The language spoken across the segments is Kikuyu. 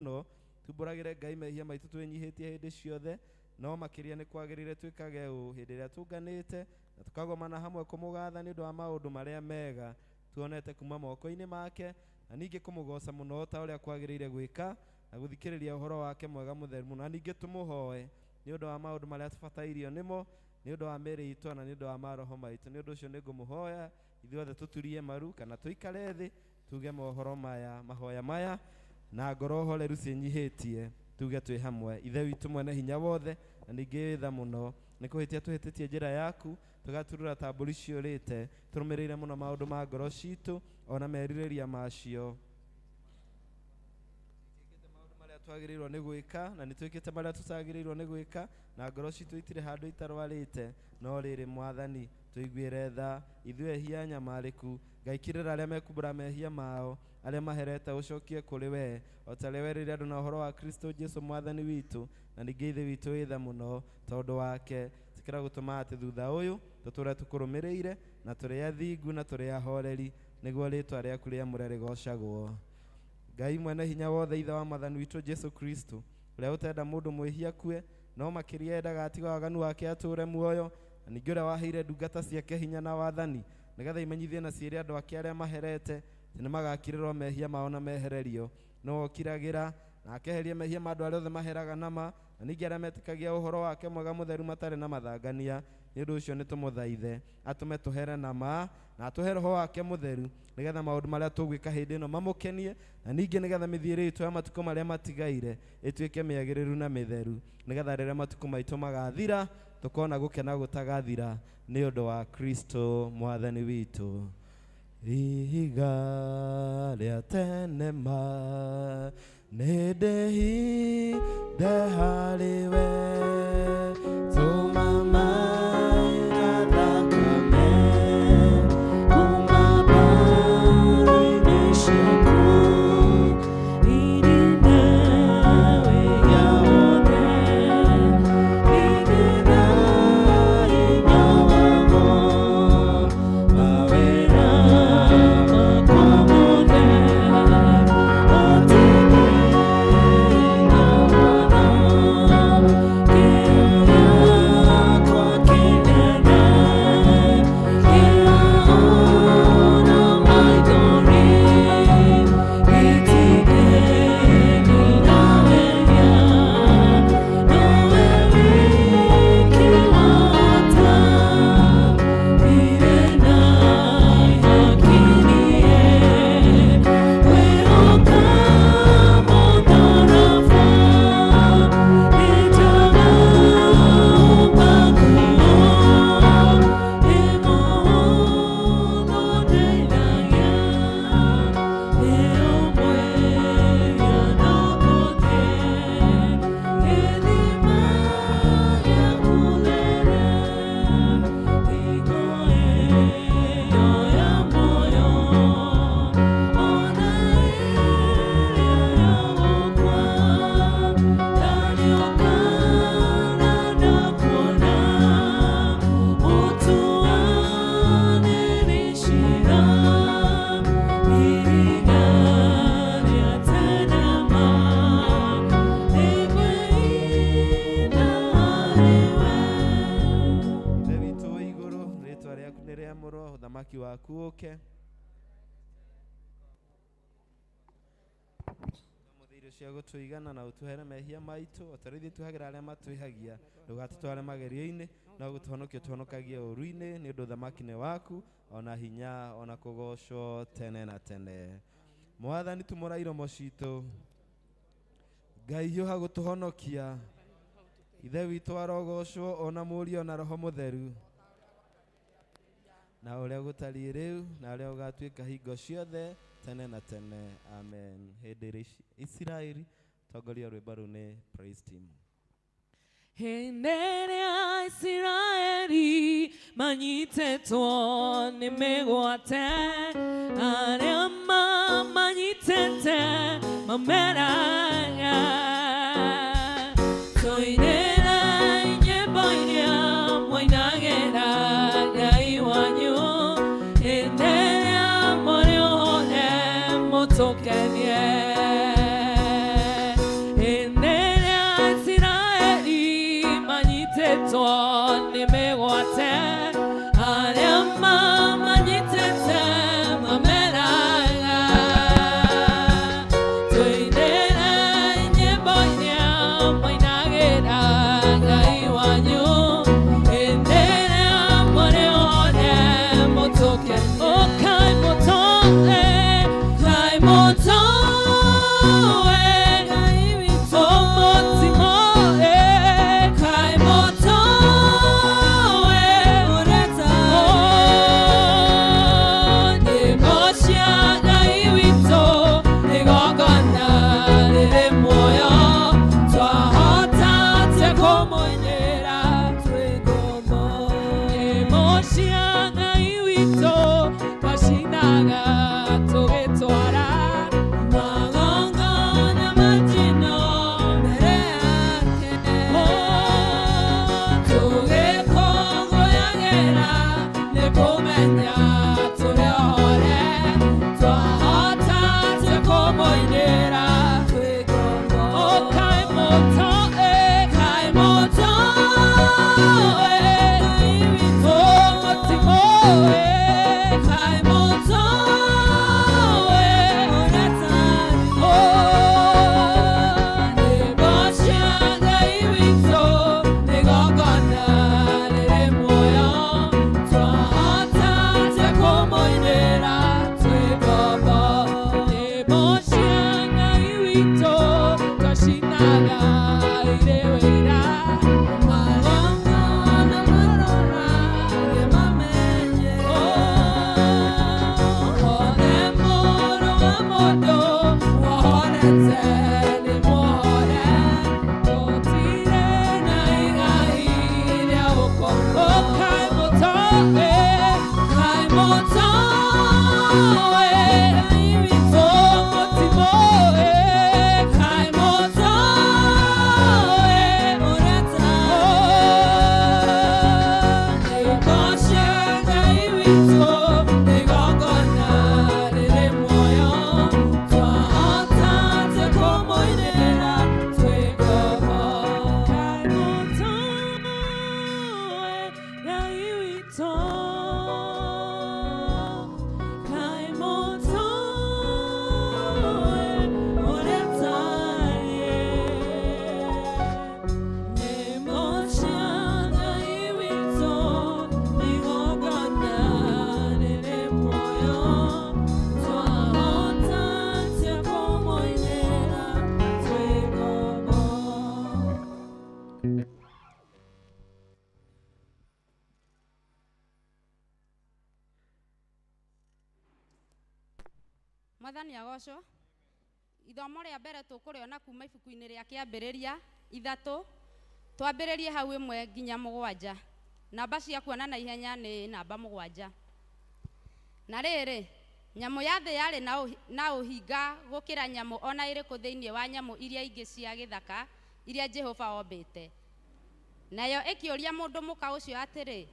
Mũno, tumbũragĩre Ngai mehia maitũ twĩnyihĩtie hĩndĩ ciothe, no makĩria nĩ kwagĩrĩire twĩkage ũũ hĩndĩ ĩrĩa tũnganĩte na tũkagomana hamwe kũmũgatha nĩ ũndũ wa maũndũ marĩa mega tuonete kuma moko-inĩ make, na ningĩ kũmũgoca mũno ta ũrĩa kwagĩrĩire gwĩka, na gũthikĩrĩria ũhoro wake mwega mũtheru mũno, na ningĩ tũmũhoe nĩ ũndũ wa maũndũ marĩa tũbatairio nĩmo, nĩ ũndũ wa mĩĩrĩ itũ na nĩ ũndũ wa maroho maitũ. Nĩ ũndũ ũcio nĩ ngũmũhoya ithuothe tũturie maru kana tũikare thĩ tuge mohoro maya, mahoya maya na ngoro horeru ciĩnyihĩtie, tuge twĩ hamwe. Ithe witũ mwene hinya wothe na ningĩ wĩ tha mũno, nĩ kũhĩtia tũhĩtĩtie njĩra yaku, tũgaturura ta mbũri ciũrĩte, tũrũmĩrĩire mũno maũndũ ma ngoro citũ ona merirĩria macio. Twĩkĩte maũndũ marĩa twagĩrĩirwo nĩ gwĩka na nĩ twĩkĩte marĩa tũtagĩrĩirwo nĩ gwĩka, na ngoro citũ itirĩ handũ itarwarĩte. No rĩrĩ, Mwathani, tũiguĩre tha ithuĩ ehia anyamarĩku. Ngai, kirĩra arĩa mekumbũra mehia mao, arĩa maherete ũcokie kũrĩ we, o ta ũrĩa werĩire andũ na ũhoro wa Kristo Jesu Mwathani witũ, na ningĩ Ithe witũ wĩ tha mũno tondũ wake. Ĩtĩkĩra gũtũma atĩ thutha ũyũ tũtũũre tũkũrũmĩrĩire, na tũrĩ athingu na tũrĩ ahoreri, nĩguo rĩĩtwa rĩaku rĩamũre rĩgoocagwo. Ngai mwene hinya wothe, Ithe wa Mwathani witũ Jesu Kristo, ũrĩa ũtenda mũndũ mwĩhia akue, no makĩria endaga atige waganu wake atũũre muoyo, na ningĩ ũrĩa waheire ndungata ciake hinya na wathani, nĩgetha imenyithie na ciĩre andũ ake arĩa maherete atĩ nĩmagakirĩrwo mehia mao na mehererio. Nĩwe ũkiragĩra na akeheria mehia ma andũ arĩa othe maheraga na ma, na ningĩ arĩa metĩkagia ũhoro wake mwega mũtheru matarĩ na mathangania. Nĩ ũndũ ũcio nĩtũmũthaithe atũme tũhere na ma, na atũhe Roho wake mũtheru, nĩgetha maũndũ marĩa tũgwĩka hĩndĩ ĩno mamũkenie, na ningĩ nĩgetha mĩthiĩre itũ ya matukũ marĩa matigaire ĩtuĩke mĩagĩrĩru na mĩtheru, nĩgetha rĩrĩa matukũ maitũ magathira tũkona gũkena gũtagathira nĩ ũndũ wa Kristo Mwathani witũ. Ihiga rĩa tene ma nĩ ndĩhithe harĩ we, tũma maĩ na thakame kuma mbaara-inĩ ciaku, irĩ nawe yothe, nĩgetha hinya wamo mawĩra makwa mothe ũtige hinya watho kĩo gĩakwa kĩnene kĩra ona maithori gĩtige ndinawehia nowe wiki wahota ndirĩ na ihaki-niĩ kwĩhoka mũtharaba nĩ njaga ũbaguo nĩ mũhũthũ ndeithagia nĩ ũmwĩhia no gũthiĩ gĩthima gĩaku there hingo ĩyo ya muoyo ona ĩrĩa ya gũkua ndariũka na ndakuona mũtuanĩri cira ihiga rĩa tene ma nĩngwĩhitha harĩ we. Ithe witũ wĩ igũrũ, rĩtwa rĩaku nĩ rĩamũrwo, ũthamaki waku ũke. Ũmũthĩ irio cia gũtũigana na ũtuhere mehia maitũ o ta ũrĩa ithuĩ tuohagĩra arĩa matwĩhagia, ndũgatũtware magerio-inĩ, no gũtũhonokia ũtũhonokagie ũũru-inĩ, nĩ ũndũ ũthamaki nĩ waku, ona hinya, ona kũgoocwo tene na tene. Mwathani tumũra iromo citũ. Ngai hiũha gũtũhonokia. Ithe witũ arogocwo ona Mũriũ ona Roho Mũtheru, na ũrĩa gũtariĩ rĩu na ũrĩa ũgatuĩka hingo ciothe tene na tene. Amen. Hĩndĩ ĩrĩa Isiraeli tongoria rwĩmbo rũu nĩ praise team. Hĩndĩ ĩrĩa Isiraeli manyitĩtwo nĩ mĩgwate, arĩa mamanyitĩte mameraga, tũinĩre nyĩmbo iria mũinagĩra Ngai wanyu, hĩndĩ ĩrĩa mũrĩ ũhone mũtũkenie. Mwathani agocwo. Ithomo rĩa mbere tũkũrĩona kuma ibuku-inĩ rĩa Kĩambĩrĩria 3, twambĩrĩrie hau 1 nginya 7. Namba cia kuona na ihenya nĩ namba 7. Na rĩrĩ, nyamũ ya thĩ yarĩ na ũhinga gũkĩra nyamũ ona ĩrĩkũ thĩinĩ wa nyamũ iria ingĩ cia gĩthaka iria Jehova ombĩte. Nayo ĩkĩũria mũndũ mũka ũcio atĩrĩ,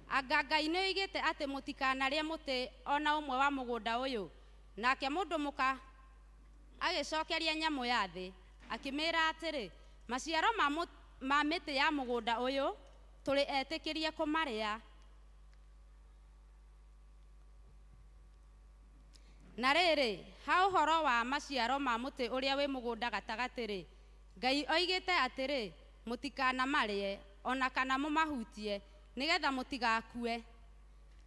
"Anga Ngai nĩoigĩte atĩ mũtikanarĩe mũtĩ ona ũmwe wa mũgũnda ũyũ?" Nake mũndũ mũka agĩcokeria nyamũ ya thĩ akĩmĩĩra atĩrĩ, "Maciaro ma mĩtĩ ya mũgũnda ũyũ tũrĩ etĩkĩrie kũmarĩa. Na rĩrĩ, ha ũhoro wa maciaro ma mũtĩ ũrĩa wĩ mũgũnda gatagatĩ-rĩ, Ngai oigĩte atĩrĩ, 'Mũtikanamarĩe, o na kana mũmahutie, nĩgeetha mũtigakue.'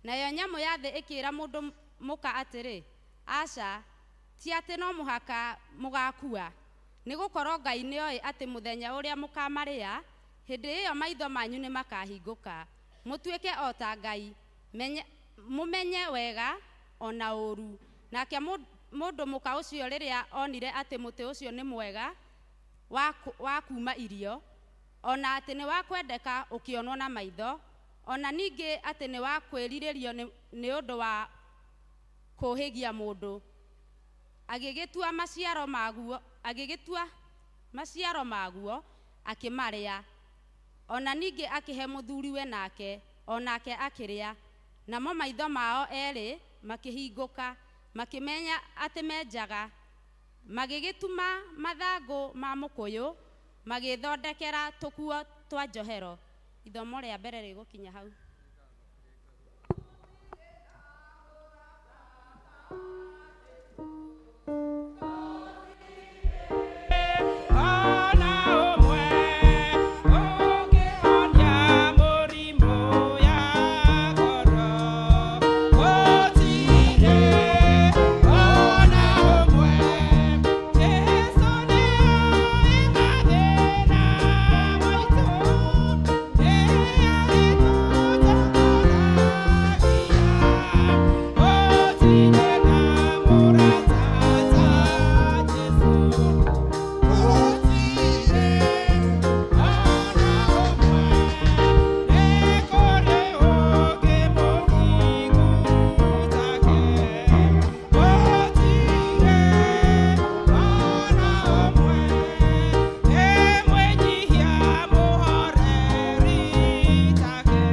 Nayo nyamũ ya thĩ ĩkĩĩra mũndũ mũka atĩrĩ, 'Aca, ti atĩ no mũhaka mũgaakua. Nĩgũkorwo Ngai nĩoĩ atĩ mũthenya ũrĩa mũkaamarĩa, hĩndĩ ĩyo maitho manyu nĩmakahingũka, mũtuĩke o ta Ngai, mũmenye wega o na ũũru." Nake mũndũ mũka ũcio rĩrĩa onire atĩ mũtĩ ũcio nĩ mwega wa kuuma irio, o na atĩ nĩ wa kwendeka ũkĩonwo na maitho, o na ningĩ atĩ nĩ wa kwĩrirĩrio nĩ ũndũ wa kũũhĩgia mũndũ, agĩgĩtua maciaro maguo akĩmarĩa. O na ningĩ akĩhe mũthuriwe, nake o nake akĩrĩa. Namo maitho mao eerĩ makĩhingũka, makĩmenya atĩ me njaga, magĩgĩtuma mathangũ ma mũkũyũ, magĩĩthondekera tũkuo twa njohero. Ithomo rĩa mbere rĩgũkinya hau. Ona ũmwe ũngĩhonia mũrimũ ya ngoro, gũtirĩ ona ũmwe. Jesũ nĩoĩ mathĩna maitũ, nĩarĩtũtongoragia. Gũtirĩ na mũrata ta Jesũ. Gũtirĩ ona ũmwe, nĩ kũrĩ ũngĩ mũthingu take. Gũtirĩ ona ũmwe, nĩ mwĩnyihia mũhoreri take.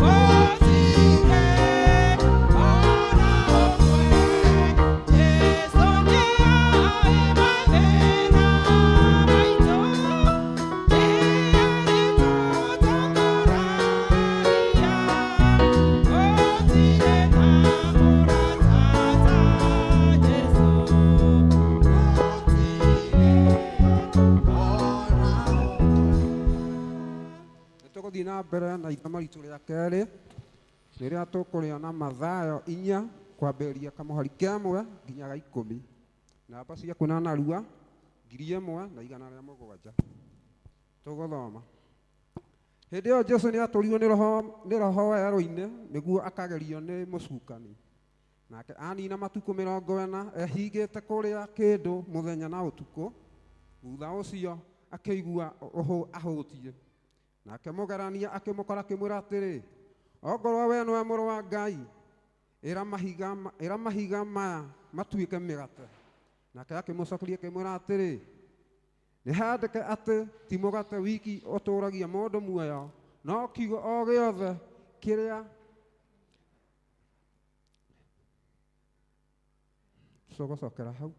Gũtirĩ ona ũmwe, Jesũ nĩoĩ mathĩna maitũ, nĩarĩtũtongoragia. Gũtirĩ na mũrata ta Jesũ. Gũtirĩ ona ũmwe. Nĩ tũgũthiĩ na mbere na ithomo ritũ rĩa kerĩ rĩrĩa tũkũrĩona Mathayo 4 kwambĩrĩria kamũhari ka 1 nginya ga 10. Namba cia kuona narua 1107. Tũgũthoma. Hĩndĩ ĩyo Jesũ nĩ atũrirwo nĩ roho werũ-inĩ nĩguo akagerio nĩ mũcukani. Nake anina matukũ 40 ehingĩte kũrĩa kĩndũ mũthenya na ũtukũ. Thutha ũcio akĩigua ahũtiĩ. Nake mũgerania akĩmũkora akĩmwĩra atĩrĩ, "Ongorwo we nĩwe mũrũ wa Ngai, ĩra mahiga maya matuĩke mĩgate." Nake akĩmũcokeria akĩmwĩra atĩrĩ, "Nĩ handĩke atĩ ti mũgate wiki ũtũũragia mũndũ muoyo, no kiugo o gĩothe kĩrĩa tũgũcokera hau.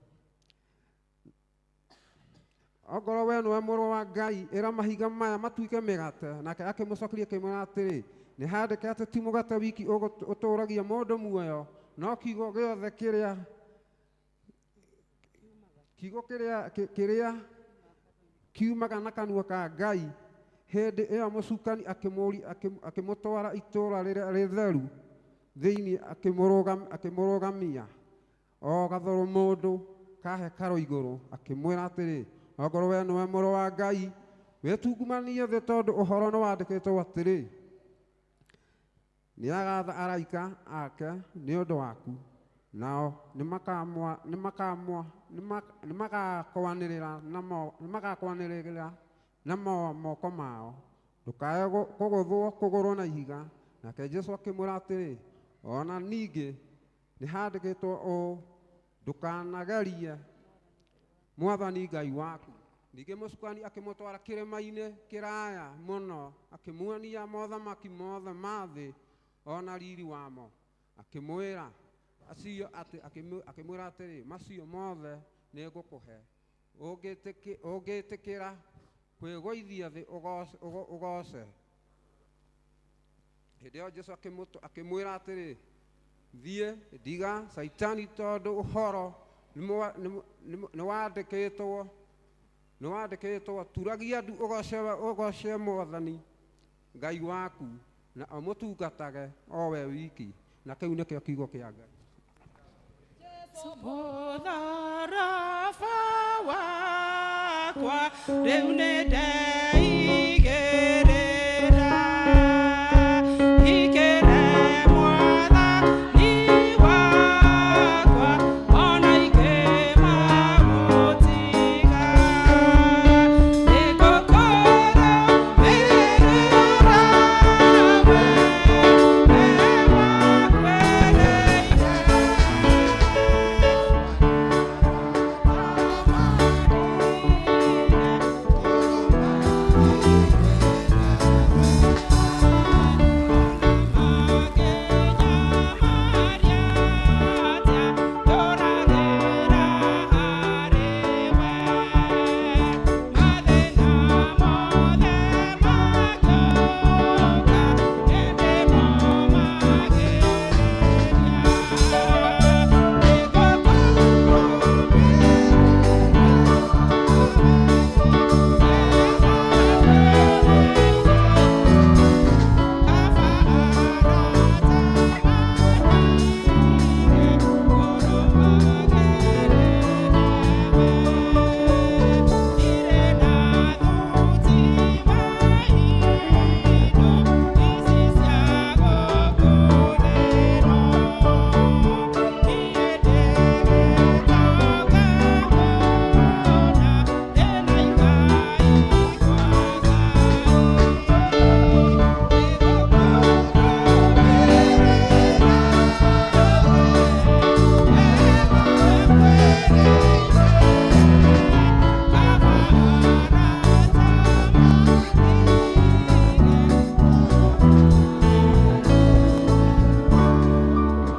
Ongorwo we nĩwe mũrũ wa Ngai, ĩra mahiga maya matuĩke mĩgate." Nake akĩmũcokeria akĩmwĩra atĩrĩ, "Nĩ handĩke atĩ ti mũgate wiki ũtũũragia mũndũ muoyo, no kiugo gĩothe kĩrĩa kiugo kĩrĩa kiumaga na kanua ka Ngai." Hĩndĩ ĩyo mũcukani akĩmũtwara itũũra rĩrĩa rĩtheru thĩinĩ, akĩmũrũgamia o gathũrũmũndũ ka hekarũ igũrũ, akĩmwĩra atĩrĩ, "Ongorwo we nĩwe mũrũ wa Ngai, wĩtungumanie thĩ, tondũ ũhoro nĩwandĩkĩtwo atĩrĩ, 'Nĩagatha araika ake nĩ ũndũ waku.'" Nao nĩmakamwa nĩmakamwa nĩmagakwanĩrĩra namo nĩmagakwanĩrĩra na moko mao, ndũkae kũgũthwo kũgũrũ na ihiga. Nake Jesũ akĩmwĩra atĩrĩ, ona ningĩ nĩhandĩkĩtwo ũũ, ndũkanagerie Mwathani Ngai waku. Ningĩ mũcukani akĩmũtwara kĩrĩma-inĩ kĩraya mũno, akĩmuonia mothamaki mothe ma thĩ ona riri wamo, akĩmwĩra acio atĩ akĩmwĩra atĩrĩ, macio mothe nĩngũkũhe ũngĩtĩkĩra kwĩgũithia thĩ ũgooce. Hĩndĩ ĩyo Jesũ akĩmwĩra atĩrĩ, thiĩ ndiga Caitani, tondũ ũhoro nĩwandĩkĩtwo turagia ndu ũgooce Mwathani Ngai waku na ũmũtungatage o we wiki. Na kĩu nĩkĩo kiugo kĩa Ngai. Mũtharaba wakwa rĩu nĩndeigĩrĩra, ikĩre Mwathani wakwa ona ingĩmamũtiga. Nĩngũkũrũmĩrĩra we, we wakwĩrĩire.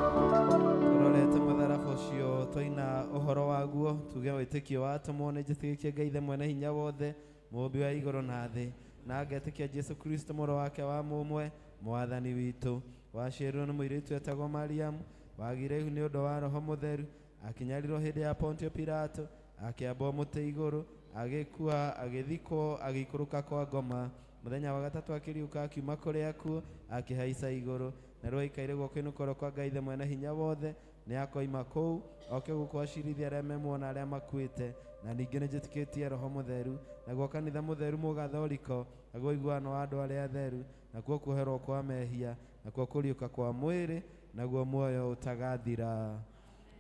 Tũrorete mũtharaba ũcio twaina ũhoro waguo tuge wĩtĩkio wa atũmwo. Nĩ njĩtĩkĩtie Ngai Ithe mwene hinya wothe, mũũmbi wa igũrũ na thĩ, na ngetĩkia Jesũ Kristo mũrũ wake wa mũmwe, Mwathani witũ, waciarirwo nĩ mũirĩtu etagwo Mariamu, wagĩire ihu nĩ ũndũ wa Roho Mũtheru, akĩnyarirwo hĩndĩ ya Pontio Pilato, akĩambwo mũtĩ igũrũ, agĩkua, agĩthikwo, agĩikũrũka kwa ngoma. Mũthenya wa gatatũ akĩriũka akiuma kũrĩ akuũ, akĩhaica igũrũ, na rĩu aikaire guoko-inĩ kwa kwa Ngai Ithe mwene hinya wothe. Nĩ akoima kũu oke gũkũ acirithia arĩa me muoyo na arĩa makuĩte. Na ningĩ nĩ njĩtĩkĩtie Roho Mũtheru, naguo kanitha mũtheru mũgathoriko, naguo ũiguano wa andũ arĩa atheru, nakuo kuoherwo kwa mehia, nakuo kũriũka kwa mwĩrĩ, naguo muoyo ũtagathira.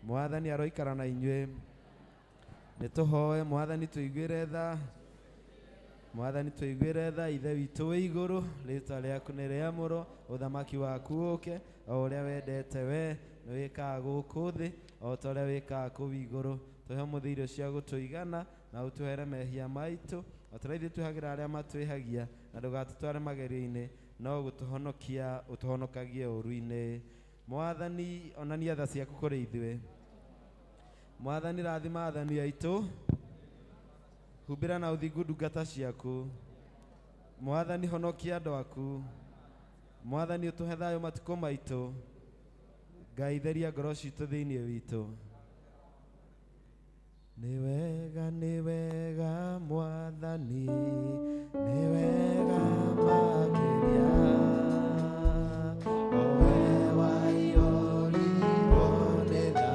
Mwathani aroikara na inyuĩ. Nĩ tũhoe. Mwathani tũiguĩre tha. Mwathani tũiguĩre tha. Ithe witũ wĩ igũrũ, rĩtwa rĩaku nĩ rĩamũrwo, ũthamaki waku ũke, o ũrĩa wendete we nĩ wĩkaga gũkũ thĩ o ta ũrĩa wĩkaga kũu igũrũ. Tũhe ũmũthĩ irio cia gũtũigana, na ũtũhere mehia maitũ o ta ũrĩa ithuĩ twĩhagĩra arĩa matwĩhagia, na ndũgatũtware magerio-inĩ, no gũtũhonokia ũtũhonokagie ũũru-inĩ. Mwathani onania tha ciaku kũrĩ ithuĩ. Mwathani rathima athani aitũ, humbĩra na ũthingu ndungata ciaku. Mwathani honokia andũ aku. Mwathani ũtũhe thayũ matukũ maitũ. Ngai theria ngoro citũ thĩinĩ witũ. Nĩ wega, nĩ wega Mwathani, nĩ wega makĩria, o we waiyũrirwo nĩ tha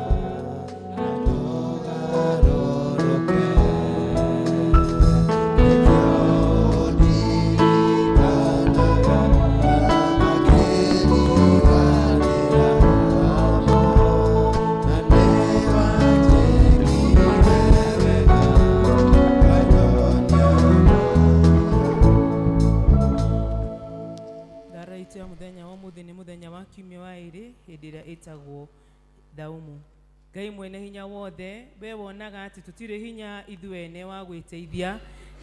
na ndũgarũrũke. Nĩkĩo ndirikanaga na ngĩriganĩra Hĩndĩ ĩrĩa ĩtagwo thaumu. Ngai mwene hinya wothe, we wonaga atĩ tũtirĩ hinya ithuene wa gwĩteithia,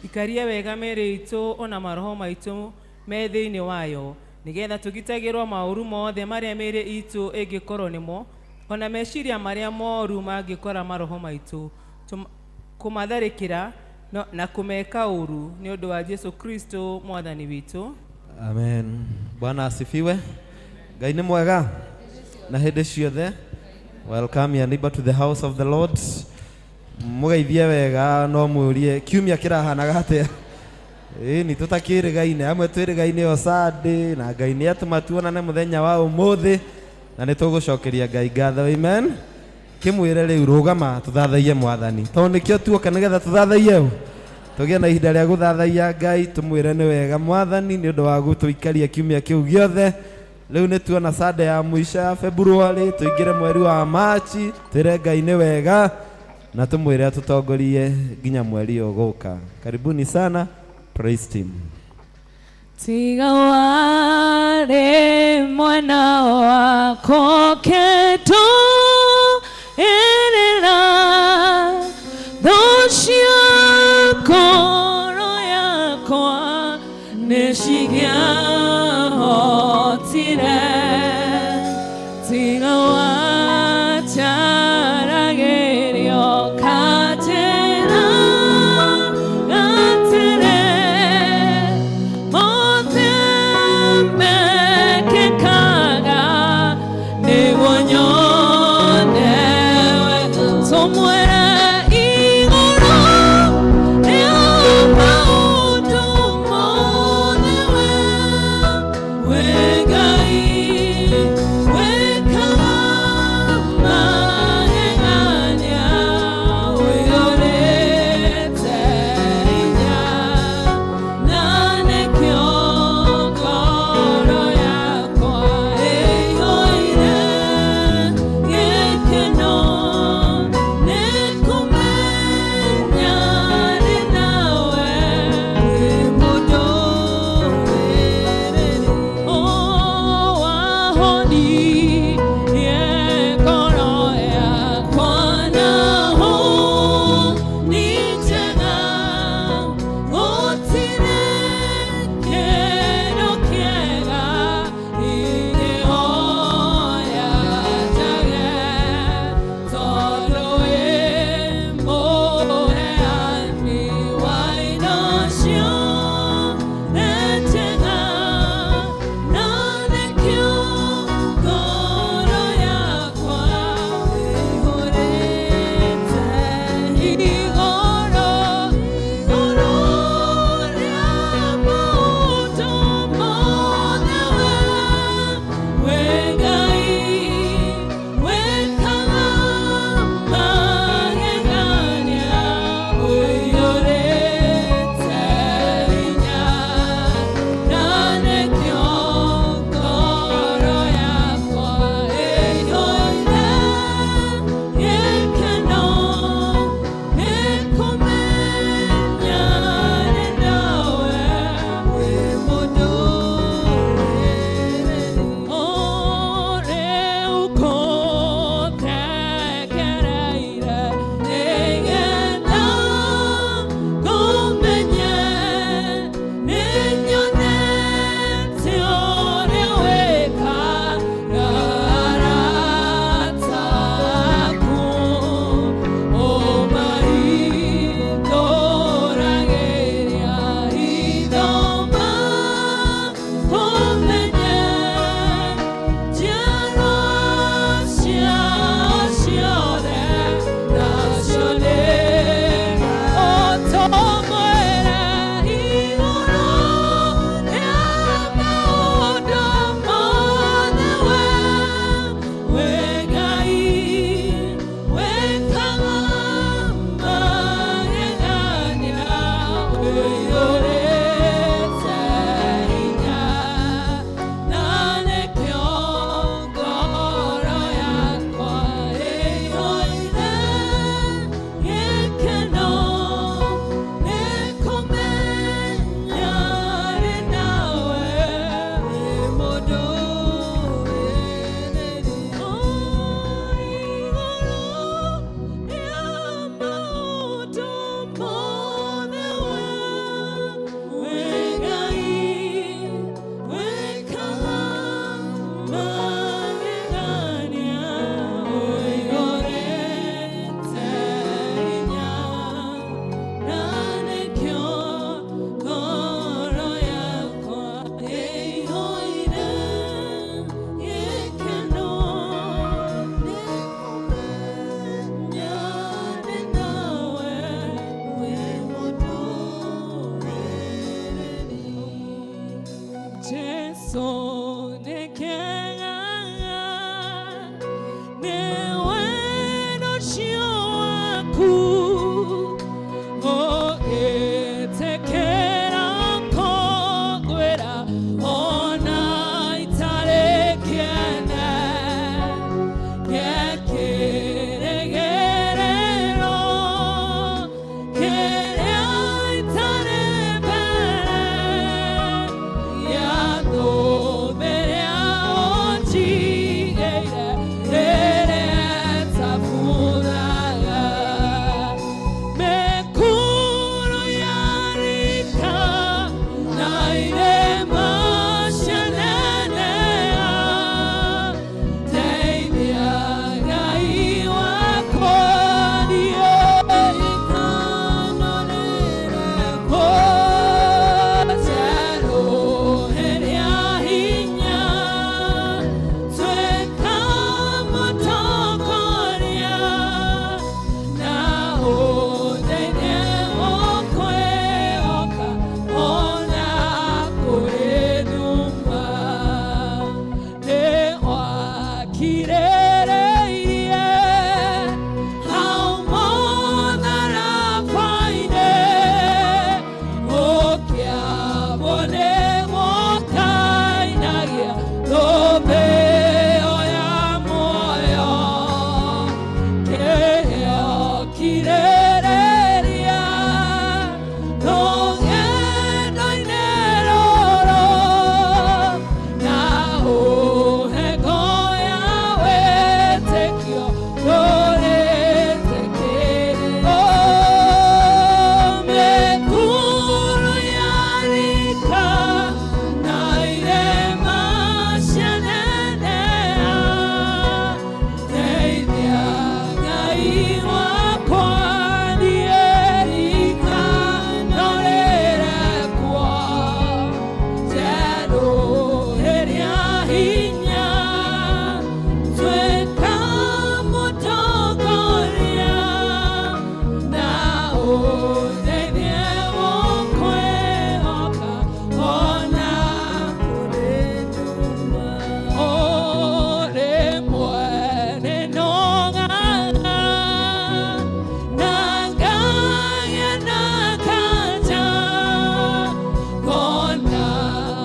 ikaria wega mĩĩrĩ itũ ona maroho maitũ me thĩinĩ wayo, nĩgetha tũgitagĩrwo maũru mothe marĩa mĩĩrĩ itũ ĩngĩkorwo nĩmo, ona meciria marĩa moru mangĩkora maroho maitũ, kũmatharĩkĩra na kũmeka ũru, nĩ ũndũ wa Jesu Kristo mwathani witũ. Amen. Bwana asifiwe. Ngai nĩ mwega na hĩndĩ ciothe. Welcome your neighbor to the house of the Lord. Mũgeithie wega no mũrie kiumia kĩrahanaga atĩa. Ĩĩ nĩ tũtakĩrĩgaine, amwe twĩrĩgaine o Sunday, na Ngai nĩ atũma tuonane mũthenya wa ũmũthĩ na nĩ tũgũcokeria Ngai ngatho. Amen. Kĩmwĩre rĩu rũgama tũthathaiye mwathani, tondũ nĩkĩo tuoka, nĩgetha tũthathaiye ũ, tũgĩe na ihinda rĩa gũthathaiya Ngai, tũmwĩre nĩ wega mwathani nĩ ũndũ wa gũtũikaria kiumia kĩu gĩothe. Rĩu nĩ tuona Sunday ya mũico ya February, tũingĩre mweri wa Machi, twĩre Ngai nĩ wega na tũmwĩre atũtongorie nginya mweri ũgũka. Karibuni sana, praise team. Tiga warĩ mwena wakwa kĩndũ ĩrĩra thũ cia ngoro yakwa nĩcingĩahotire, tiga wacaragĩrio kanjĩra atĩrĩ, mothe mekĩkaga nĩguo nyone wega. Tũmwĩre igũrũ rĩa maũndũ mothe, we Ngai wĩkaga magegania, ũiyũrĩte hinya, na nĩkĩo ngoro yakwa ĩiyũire gĩkeno nĩ kũmenya ndĩ nawe wĩ mũndũ wĩrĩrĩ. Wahonirie ngoro yakwa na honi njega, gũtirĩ kĩndũ kĩega ingĩhoya njage, tondũ wĩ mũheani wa indo ciothe njega, na nĩkĩo ngoro yakwa ĩihũrĩte igũrũ igũrũ rĩa maũndũ mothe, we Ngai wĩkaga magegania, ũiyũrĩte hinya, na nĩkĩo ngoro yakwa ĩiyũire gĩkeno nĩ kũmenya ndĩ nawe wĩ mũndũ wĩrĩrĩ. Rĩu kũndekereire nĩgetha ngũmenye, nĩnyonete ũrĩa wĩkaga arata aku, ũmahingũragĩria hitho makũmenye, njiarwa ciao ciothe nacio nĩ ũtũmwĩre igũrũ rĩa maũndũ mothe, we Ngai wĩkaga magegania, ũiyũrĩte hinya, na nĩkĩo ngoro yakwa ĩiyũire gĩkeno nĩ kũmenya ndĩ nawe wĩ mũndũ wĩrĩrĩ. Jesu.